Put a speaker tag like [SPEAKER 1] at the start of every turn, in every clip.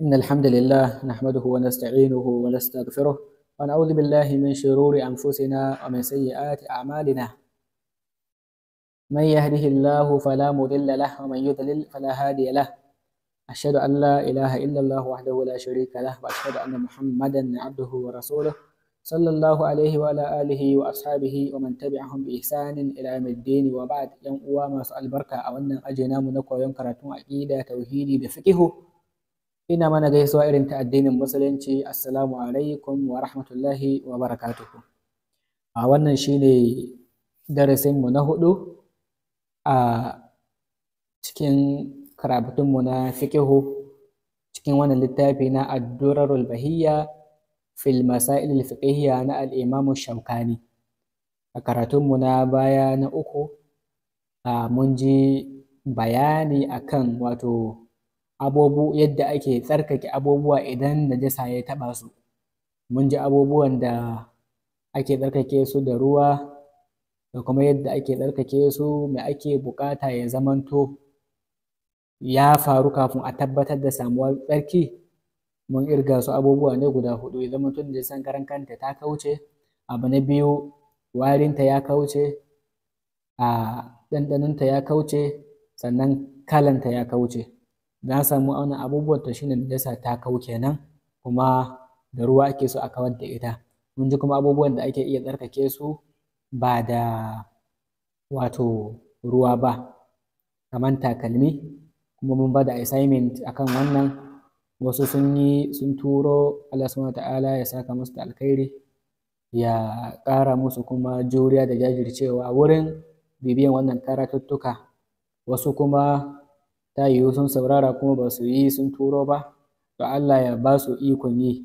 [SPEAKER 1] إن الحمد لله نحمده ونستعينه ونستغفره ونعوذ بالله من شرور أنفسنا ومن سيئات أعمالنا من يهده الله فلا مضل له ومن يضلل فلا هادي له أشهد أن لا إله إلا الله وحده لا شريك له وأشهد أن محمدا عبده ورسوله صلى الله عليه وعلى آله وأصحابه ومن تبعهم بإحسان إلى يوم الدين وبعد. yan uwa masu albarka, a wannan aji namu na koyon karatun aƙida, tauhidi da fiqihu, ina mana gaisuwa irin ta addinin Musulunci: assalamu alaikum wa rahmatullahi wa barakatuhu. A wannan shine darasin mu na hudu a cikin karatunmu na fiqihu cikin wannan littafi na Ad-Durarul Bahiyya fil Masail al-Fiqhiyya na al-Imam Shawkani. A karatunmu na baya na uku, mun ji bayani akan wato abubu yadda ake tsarkake abubuwa idan najasa ya taɓa su. Mun ji abubuwan da ake tsarkake su da ruwa da kuma yadda ake tsarkake su, me ake buƙata ya zamanto ya faru kafin a tabbatar da samuwar tsarki. Mun irga su, abubuwa ne guda huɗu: ya zamanto najasan karan kanta ta kauce, abu na biyu warinta ya kauce, a ɗanɗanonta ya kauce, sannan kalanta ya kauce. Na samu wannan abubuwan, to shine najasa ta kau kenan, kuma da ruwa ake so a kawar da ita. Mun ji kuma abubuwan da ake iya tsarkake su ba da wato ruwa ba, kamar takalmi. Kuma mun ba da assignment akan wannan, wasu sun yi, sun turo. Allah Subhanahu Ta'ala ya saka musu da alkhairi, ya ƙara musu kuma juriya da jajircewa wurin bibiyan wannan karatuttuka. Wasu kuma ta yiwu sun saurara kuma ba su yi sun turo ba, to Allah ya ba su ikon yi.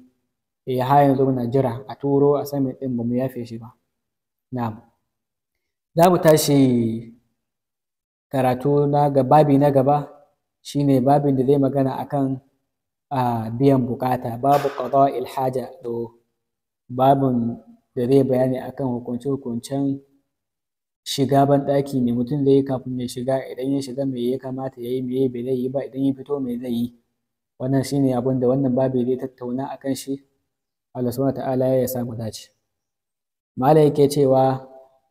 [SPEAKER 1] Eh, har yanzu muna jira a turo assignment ɗin, ba mu yafe shi ba. Na'am, za mu tashi karatu na babi na gaba, shine babin da zai magana akan biyan bukata, babu qada'il haja. To babin da zai bayani akan hukunce-hukuncen shiga banɗaki, me mutum zai yi kafin ya shiga, idan ya shiga me ya kamata ya yi, me bai zai yi ba, idan ya fito me zai yi. Wannan shine abin da wannan babi zai tattauna akan shi. Allah Subhanahu Ta'ala ya sa mu dace. Malam yake cewa: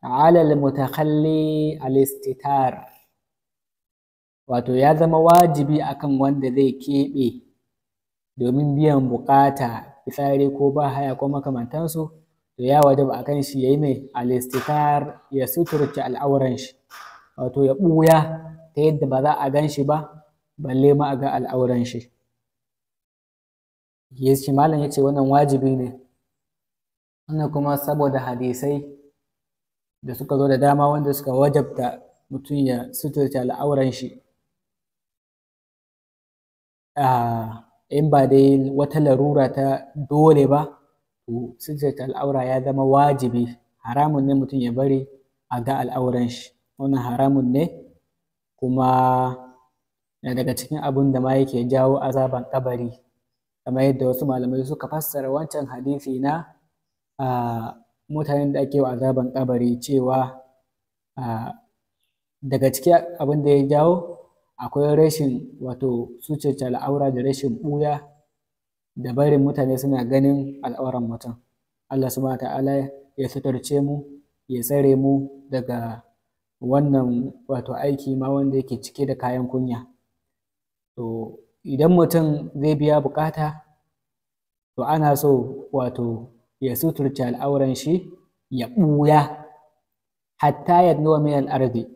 [SPEAKER 1] alal mutakhalli al-istitar, wato ya zama wajibi akan wanda zai keɓe domin biyan bukata, fitsari ko ba haya ko makamantansu, to ya wajaba akan shi yayi mai al-istitar, ya suturce al'auran shi, wato ya ɓuya ta yadda ba za a gan shi ba, balle ma a ga al'auran shi. Yace, malam yace wannan wajibi ne. Wannan kuma saboda hadisai da suka zo da dama wanda suka wajabta mutum ya suturce al'auran shi, in ba dai wata larura ta dole ba. To suturce al'aura ya zama wajibi, haramun ne mutum ya bari a ga al'auran shi. Wannan haramun ne, kuma na daga cikin abun da ma yake jawo azaban kabari, kamar yadda wasu malamai suka fassara wancan hadisi na mutanen da ake wa azaban kabari, cewa daga cikin abin da ya jawo akwai rashin wato suturce al'aura da rashin ɓuya da barin mutane suna ganin al'auran mutum. Allah Subhanahu Ta'ala ya suturce mu, ya tsare mu daga wannan wato aiki ma wanda yake cike da kayan kunya. To idan mutum zai biya bukata, to ana so wato ya suturce al'auran shi, ya ɓuya hatta yadnuwa min al-ardi,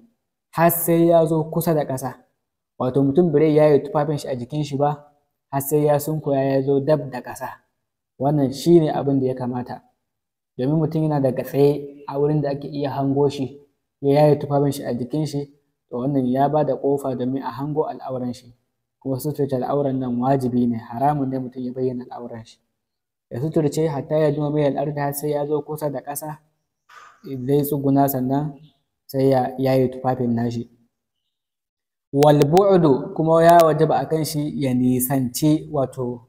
[SPEAKER 1] har sai ya zo kusa da ƙasa. Wato mutum bai yaye tufafin shi a jikin shi ba har sai ya sunkuya ya zo dab da ƙasa. Wannan shine abin da ya kamata, domin mutum yana daga tsaye a wurin da ake iya hango shi ya yaye tufafin shi a jikin shi, to wannan ya ba da ƙofa domin a hango al'auran shi. Kuma suturce al'auran nan wajibi ne, haramun ne mutum ya bayyana al'auran shi. Ya suturce hatta ya jima mai al'ardi, har sai ya zo kusa da ƙasa, zai tsuguna, sannan sai ya yaye tufafin nashi. Wal bu'du, kuma ya wajaba akan shi ya nisanci wato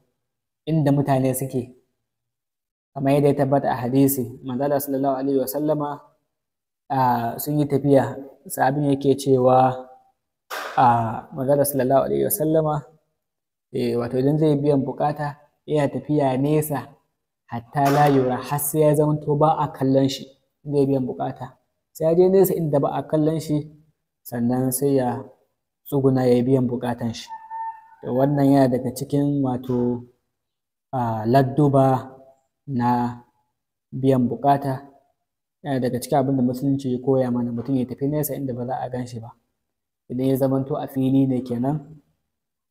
[SPEAKER 1] inda mutane suke, kamar yadda ya tabbata a hadisi manzo Allah sallallahu alaihi wasallama sun yi tafiya, sahabin yake cewa manzo Allah sallallahu alaihi wasallama Wato idan zai biyan bukata yana tafiya nesa hatta la yura, har sai ya zamanto ba a kallon shi zai biyan bukata, sai ya je nesa inda ba a kallon shi, sannan sai ya tsuguna ya biyan bukatan shi. To wannan yana daga cikin wato ladduba na biyan bukata. Yana daga cikin abin da musulunci ya koya mana, mutum ya tafi nesa inda ba za a gan shi ba, idan ya zamanto a fili ne kenan.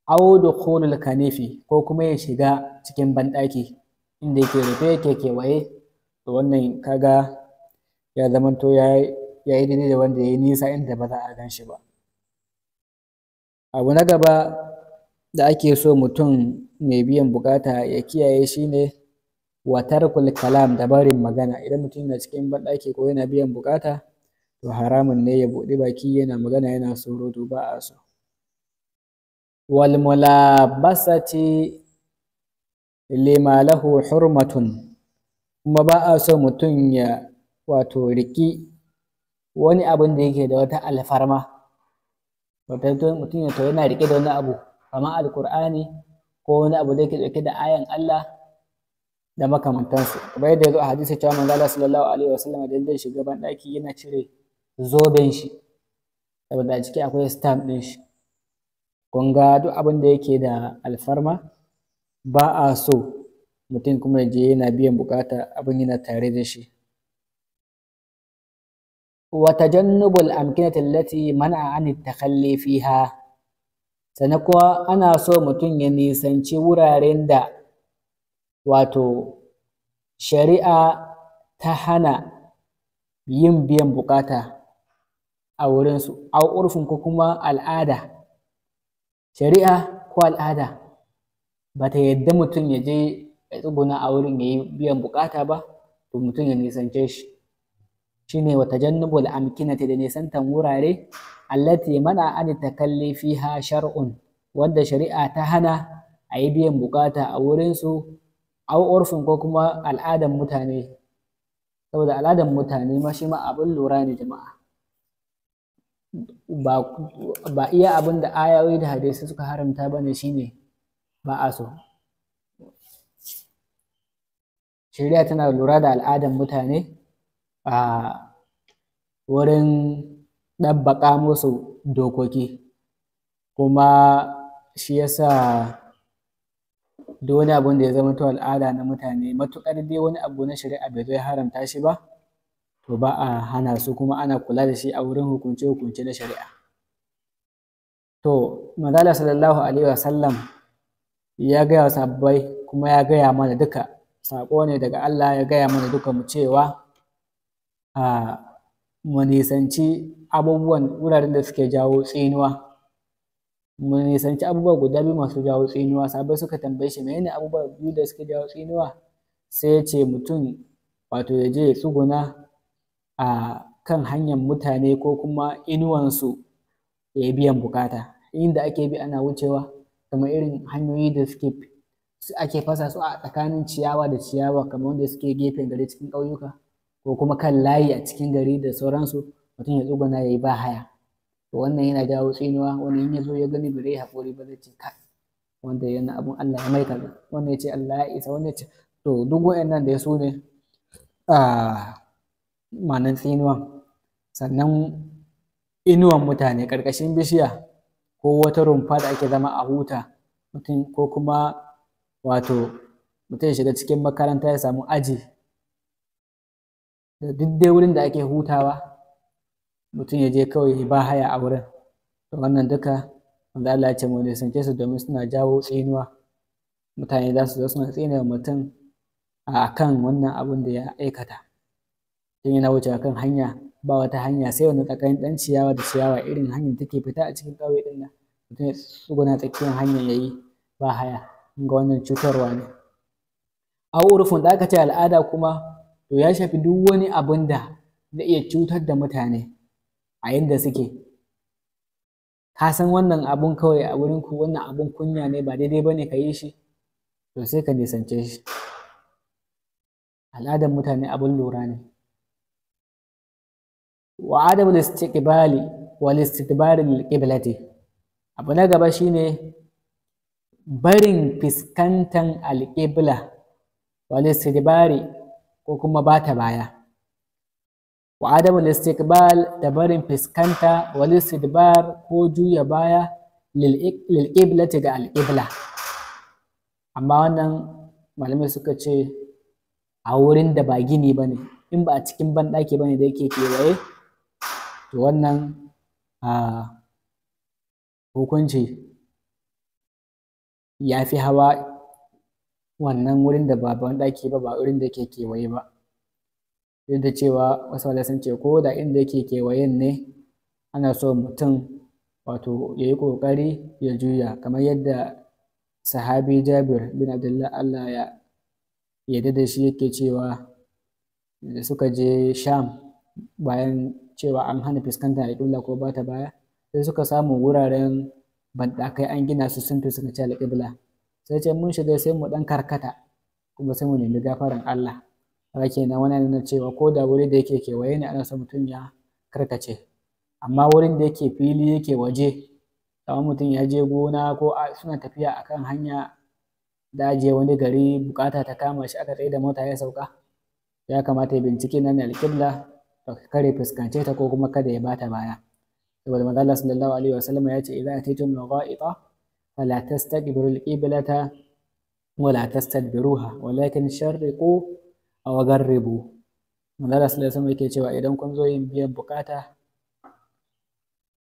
[SPEAKER 1] Aw dukhulul kanifi, ko kuma ya shiga cikin banɗaki inda yake rufe yake kewaye. To wannan kaga ya zamanto ya yi daidai da wanda ya yi nisa inda ba za a gan shi ba. Abu na gaba da ake so mutum mai biyan bukata ya kiyaye shine wa tarkul kalam, da barin magana. Idan mutum yana cikin banɗaki ko yana biyan bukata, to haramun ne ya buɗi baki yana magana yana surutu, ba a so. Wal mulabasati lima lahu hurmatun, kuma ba a so mutum ya wato riƙi wani abin da yake da wata alfarma. Wato mutum ya to yana riƙe da wani abu kamar Alƙur'ani ko wani abu da yake ɗauke da ayan Allah da makamantansu. Kamar yadda ya zo a hadisi cewa manzo Allah sallallahu alaihi wasallam idan zai shiga banɗaki yana cire zoben shi, saboda a ciki akwai stamp ɗin shi. Kun ga duk abin da yake da alfarma ba a so mutum kuma ya je yana biyan bukata abin yana tare da shi. Wa tajannubul amkinati allati mana'a an takhalli fiha, sannan kuma ana so mutum ya nisanci wuraren da wato shari'a ta hana yin biyan bukata a wurinsu, au urfin ko kuma al'ada. Shari'a ko al'ada ba ta yadda mutum ya je ya tsuguna a wurin ya yi biyan bukata ba, to mutum ya nisance shi. Shine wa tajannubul amkinati, da nisantan wurare, allati mana an takalli fiha shar'un, wanda shari'a ta hana a yi biyan bukata a wurinsu, au urfin ko kuma al'adan mutane. Saboda al'adan mutane ma shi ma abin lura ne jama'a. Ba iya abin da ayoyi da hadisi suka haramta ba ne shine ba a so. Shari'a tana lura da al'adan mutane a wurin ɗabbaƙa musu dokoki, kuma shi yasa duk wani abun da ya zama to al'ada na mutane, matuƙar dai wani abu na shari'a bai zo ya haramta shi ba, to ba a hana su, kuma ana kula da shi a wurin hukunce-hukunce na shari'a. To manzo Allah sallallahu alaihi wasallam ya gaya wa sahabbai kuma ya gaya mana duka, saƙo ne daga Allah ya gaya mana duka mu cewa mu nisanci abubuwan wuraren da suke jawo tsinuwa. Mu nisanci abubuwa guda biyu masu jawo tsinuwa. Sahabbai suka tambaye shi menene abubuwa biyu da suke jawo tsinuwa, sai ya ce mutum wato ya je ya tsuguna a kan hanyar mutane ko kuma inuwansu ya yi biyan bukata. Inda ake bi ana wucewa, kamar irin hanyoyi da suke ake fasa su a tsakanin ciyawa da ciyawa, kamar wanda suke gefen gari cikin ƙauyuka, ko kuma kan layi a cikin gari da sauransu, mutum ya tsuguna ya yi ba haya. To wannan yana jawo tsinuwa. Wani in ya zo ya gani bai haƙuri ba zai ce kai wanda yana abun Allah ya mai kaza, wannan ya ce Allah ya isa, wannan ya ce to duk waɗannan da su ne ma'anan tsinuwan. Sannan inuwan mutane ƙarƙashin bishiya ko wata rumfa da ake zama a huta mutum, ko kuma wato mutum ya shiga cikin makaranta ya samu aji, da duk dai wurin da ake hutawa mutum ya je kawai ba haya a wurin. To wannan duka wanda Allah ya ce mu nisance su domin suna jawo tsinuwa. Mutane za su zo suna tsine wa mutum a kan wannan abun da ya aikata. Tun yana wuce kan hanya, ba wata hanya sai wani tsakanin ɗan ciyawa da ciyawa, irin hanyar da take fita a cikin ƙauye ɗin nan, mutum ya tsuguna tsakiyar hanyar ya yi ba haya. Kun ga wannan cutarwa ne. A urfin da aka ce al'ada kuma, to ya shafi duk wani abun da zai iya cutar da mutane a yanda suke. Ka san wannan abun kawai a wurinku wannan abun kunya ne, ba daidai ba ne ka yi shi, to sai ka nisance shi. Al'adar mutane abun lura ne. Wa adamul istiqbali wal istidbari lil qiblati. Abu na gaba shine barin fiskantan alƙibla wal istidbari ko kuma bata baya. Wa adamul istiqbal, da barin fiskanta, wal istidbar ko juya baya, lil qiblati ga alƙibla. Amma wannan malamai suka ce a wurin da ba gini bane, in ba a cikin banɗaki bane da yake kewaye, to wannan hukunci ya fi hawa wannan wurin da ba banɗaki ba, ba wurin da yake kewaye ba. Duk da cewa wasu malamai sun ce ko da inda yake kewayen ne, ana so mutum wato ya yi ƙoƙari ya juya, kamar yadda sahabi Jabir bin Abdullah, Allah ya yarda da shi, yake cewa da suka je Sham, bayan cewa an hana fuskantar alƙibla ko bata baya, sai suka samu wuraren banɗakai an gina su sun fuskanci alƙibla. Sai ce mun shiga sai mu ɗan karkata kuma sai mu nemi gafaran Allah. Haka kenan wannan nuna cewa ko da wuri da yake kewaye ne, ana so mutum ya karkace. Amma wurin da yake fili, yake waje, kamar mutum ya je gona ko suna tafiya akan hanya da je wani gari, bukata ta kama shi, aka tsaye da mota ya sauka, ya kamata ya bincike nan alƙibla, kare fuskance ta ko kuma kada ya bata baya. Saboda manzo Allah sallallahu alaihi wasallam ya ce: "Idza ataytum al-gha'ita fala tastaqbilu al-qiblata wala tastadbiruha, walakin sharriqu aw gharribu." Manzo Allah sallallahu alaihi wasallam yake cewa idan kun zo yin biyan bukata,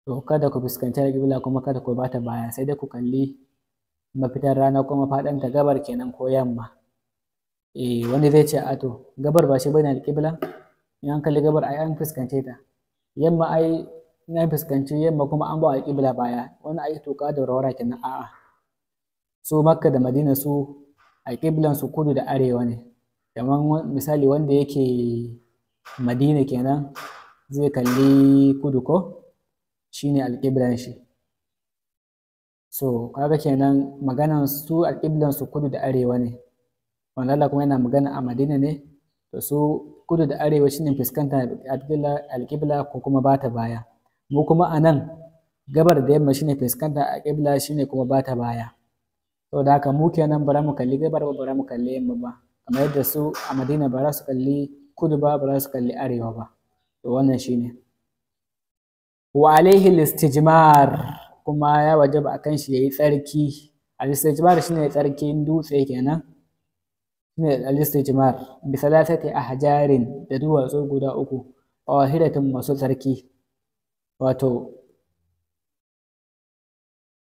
[SPEAKER 1] to kada ku fuskanci alƙibla kuma kada ku bata baya, sai dai ku kalli mafitar rana kuma faɗanta, gabar kenan ko yamma. Eh, wani zai ce a to gabar ba shi bane alƙibla? In an kalli gabar ai an fuskance ta, yamma ai in an fuskanci yamma kuma an ba alƙibla baya. Wani ai toka da warwara kenan. A'a, su Makka da Madina su alƙiblan su kudu da arewa ne. Kamar misali wanda yake Madina kenan zai kalli kudu ko shine alƙiblan shi. So kaga kenan maganan su alƙiblan su kudu da arewa ne, wanda Allah kuma yana magana a Madina ne. To su kudu da arewa shine fuskantar alƙibla ko kuma bata baya. Mu kuma a nan gabar da yamma shine fuskantar alƙibla, shine kuma bata baya. Saboda haka mu kenan bara mu kalli gabar ba, bara mu kalli yamma ba, kamar yadda su a Madina ba za su kalli kudu ba, ba za su kalli arewa ba. To wannan shine. Wa alaihi al-istijmar, kuma ya wajaba akan shi yayi tsarki. Al-istijmar shine tsarkin dutse kenan, shine al-istijmar bi thalathati ahjarin, da duwatsu guda uku, qahiratun, masu tsarki. Wato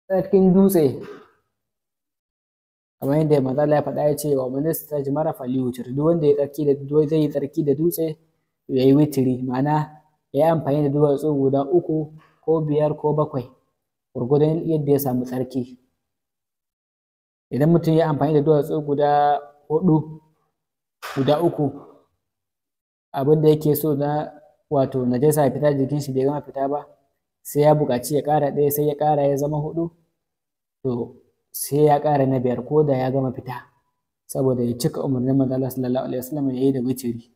[SPEAKER 1] tsarkin dutse, kamar yadda manzo Allah ya faɗa, ya ce: "Wa man istajmara falyutir." Duk wanda ya tsarki da zai yi tsarki da dutse, ya yi witiri, ma'ana ya yi amfani da duwatsu guda uku ko biyar ko bakwai, gwargwadon yadda ya samu tsarki. Idan mutum ya amfani da duwatsu guda huɗu, guda uku, abin da yake so na wato najasa ya fita jikin shi bai gama fita ba, sai ya buƙaci ya ƙara ɗaya, sai ya ƙara ya zama huɗu, to sai ya ƙara na biyar ko da ya gama fita, saboda ya cika umarnin manzo Allah sallallahu alaihi wasallam, ya yi da witiri.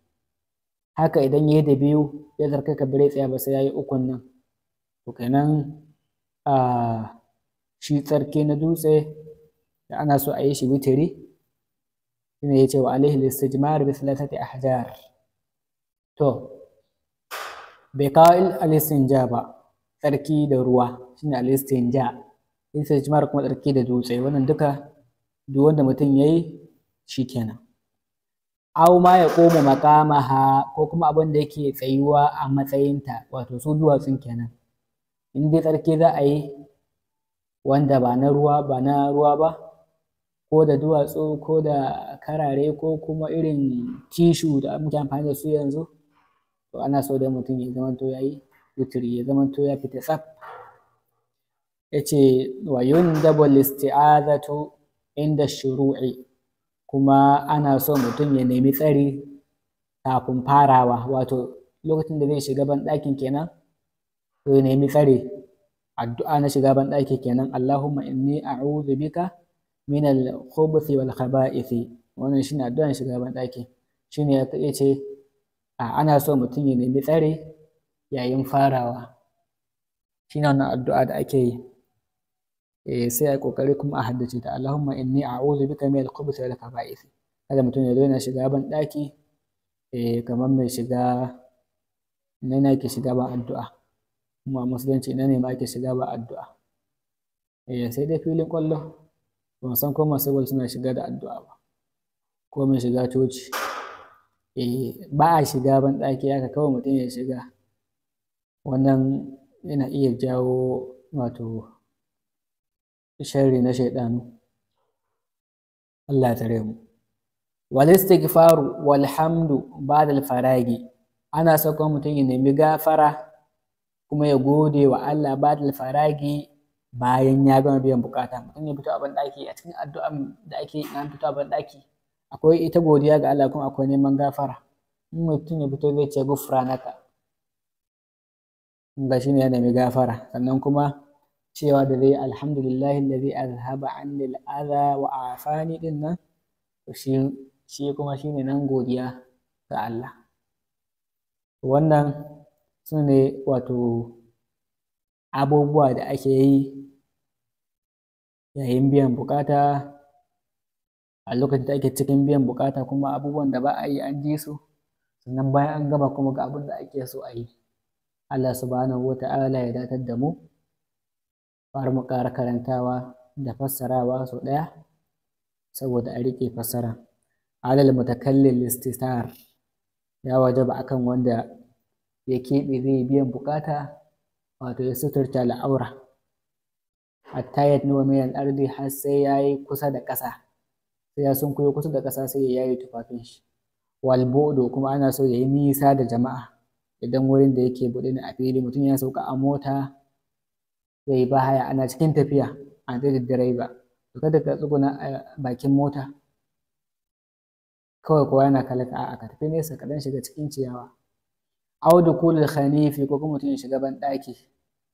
[SPEAKER 1] Haka idan ya yi da biyu ya tsarkaka, bai tsaya ba sai ya yi ukun nan. To kenan a shi tsarki na dutse da ana so a yi shi witiri, shine ya ce wa alaihi al-istijmar bi thalathati ahjar. To bai kawo al-istinja ba, tsarki da ruwa shine al-istinja, istijmar kuma tsarki da dutse. Wannan duka duk wanda mutum yayi shikenan. Aw ma ya koma makamaha, ko kuma abin da yake tsayuwa a matsayinta, wato su duwatsun kenan. In dai tsarki za a yi wanda ba na ruwa ba, na ruwa ba, ko da duwatsu ko da karare ko kuma irin tishu da muke amfani da su yanzu, to ana so dai mutum ya zamanto ya yi witiri, ya zamanto ya fita tsaf. Ya ce wa yundabu listi'azatu inda shuru'i, kuma ana so mutum ya nemi tsari kafin farawa, wato lokacin da zai shiga banɗakin kenan, to ya nemi tsari. Addu'a na shiga banɗaki kenan: "Allahumma inni a'udhu bika min al-khubuthi wal khaba'ithi." Wannan shine addu'an shiga banɗaki. Shine ya ce ana so mutum ya nemi tsari yayin farawa, shine wannan addu'a da ake yi. Sai a kokari kuma a haddace ta, Allahumma inni a'udhu bika min al-khubuthi wal khaba'ith. Kada mutum ya zo yana shiga ban ɗaki kamar mai shiga ina ne ake shiga ba addu'a. Kuma a musulunci ina ne ma ake shiga ba addu'a? Sai dai filin ƙwallo. Ban san ko masu ball suna shiga da addu'a ba, ko mai shiga coci. Ba a shiga ban ɗaki haka kawai mutum ya shiga. Wannan yana iya jawo wato sharri na shaiɗanu. Allah ya tare mu. Wal istighfaru wal hamdu ba'da al faragi. Ana so kuma mutum ya nemi gafara kuma ya gode wa Allah ba'da al faragi, bayan ya gama biyan bukata. Mutum ya fito a banɗaki, a cikin addu'an da ake yi in an fito a banɗaki akwai ita godiya ga Allah, kuma akwai neman gafara. In mutum ya fito zai ce gufranaka, ga shine ya nemi gafara. Sannan kuma cewa da zai alhamdulillahi alladhi azhaba anni al-adha wa afani din nan, to shi kuma shine nan godiya ga Allah. Wannan su ne wato abubuwa da ake yi yayin biyan bukata, a lokacin da ake cikin biyan bukata, kuma abubuwan da ba a yi an ji su. Sannan bayan an gama kuma ga abin da ake so a yi. Allah subhanahu wa ta'ala ya datar da mu. Bari mu ƙara karantawa da fassarawa sau ɗaya saboda a riƙe fassara. Alal mutakallil istitar, ya wajaba akan wanda ya keɓe zai biyan bukata, wato ya suturta al'aura, hatta yatnuwa min al-ardi, har sai yayi kusa da ƙasa, sai ya sunkuyo kusa da ƙasa sai ya yaye tufafin shi. Wal bu'du, kuma ana so yayi nisa da jama'a idan wurin da yake buɗe ne a fili. Mutum ya sauka a mota zai yi bahaya, ana cikin tafiya an tsaye da direba, to kada ka tsuguna a bakin mota kawai kowa yana kallon ka. A'a, ka tafi nesa ka ɗan shiga cikin ciyawa. Aw dukulul khanifi, ko kuma mutum ya shiga ban ɗaki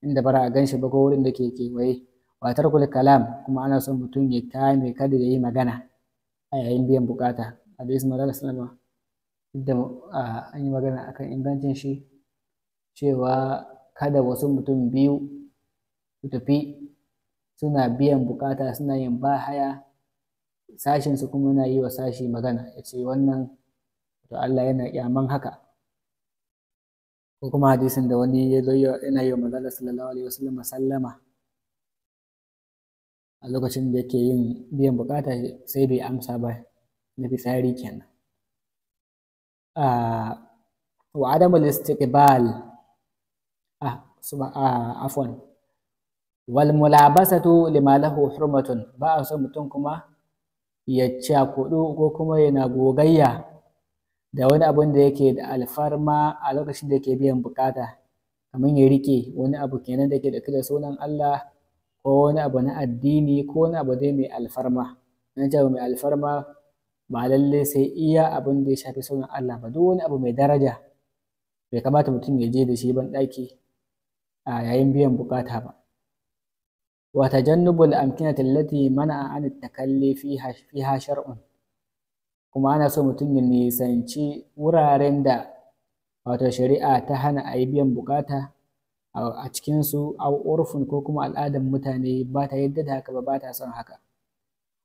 [SPEAKER 1] inda bara a ganshi ba ko wurin da ke kewaye. Wa tarkul kalam, kuma ana son mutum ya kame kada ya yi magana a yayin biyan bukata. Hadisi manzo sallama duk da an yi magana akan ingancin shi, cewa kada wasu mutum biyu su tafi suna biyan bukata, suna yin bahaya, sashin su kuma na yi wa sashi magana, ya ce wannan to Allah yana kyaman haka. Ko kuma hadisin da wani ya zo yana yi wa manzo sallallahu alaihi wasallam sallama a lokacin da yake yin biyan bukata, sai bai amsa ba, na fitsari kenan. Wa adamul istiqbal, afwan, wal mulabasatu lima lahu hurmatun, ba a so mutum kuma ya cakudu ko kuma yana gogayya da wani abun da yake da alfarma a lokacin da yake biyan bukata, kamar ya rike wani abu kenan da ke dauke da sunan Allah ko wani abu na addini ko wani abu dai mai alfarma. Na ce mai alfarma ba lallai sai iya abin da ya shafi sunan Allah ba, duk wani abu mai daraja bai kamata mutum ya je da shi ban ɗaki a yayin biyan bukata ba. Wa tajannubul amkinati allati mana'a an takalli fiha shar'un, kuma ana so mutum ya nisanci wuraren da wato shari'a ta hana a yi biyan bukata a cikinsu, au urfun, ko kuma al'adar mutane ba ta yadda da haka ba, ba ta son haka.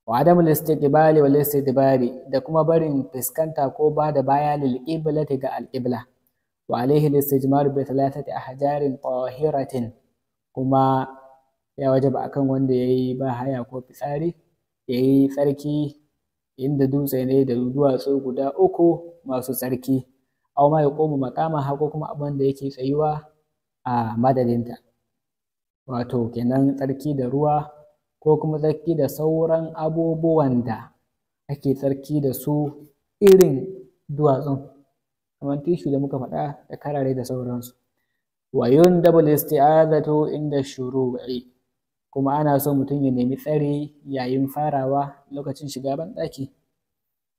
[SPEAKER 1] Wa adamul istiqbali wal istidbari, da kuma barin fuskanta ko ba da baya lil qiblati, ga al qibla. Wa alaihi al istijmar bi thalathati ahjarin tahiratin, kuma ya wajaba akan wanda yayi ba haya ko fitsari yayi tsarki inda dutse ne da duwatsu guda uku masu tsarki, aw ma yaqumu maqamaha, ko kuma abin da yake tsayuwa a madadinta, wato kenan tsarki da ruwa ko kuma tsarki da sauran abubuwan da ake tsarki da su irin duwatsun, kamar tishu da muka faɗa da karare da sauransu. Wa yundabu isti'azatu inda shuru'i, kuma ana so mutum ya nemi tsari yayin farawa, lokacin shiga banɗaki.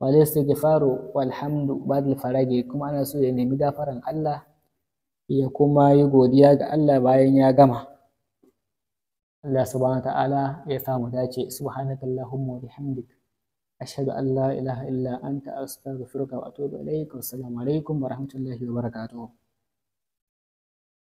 [SPEAKER 1] Wal istighfaru walhamdu ba'da faragi, kuma ana so ya nemi gafaran Allah ya kuma yi godiya ga Allah bayan ya gama. Allah subhanahu wa ta'ala ya sa mu dace. Subhanakallahumma wa bihamdik, ashhadu an la ilaha illa anta, astaghfiruka wa atubu ilaik. Wassalamu alaikum wa rahmatullahi wa barakatuh.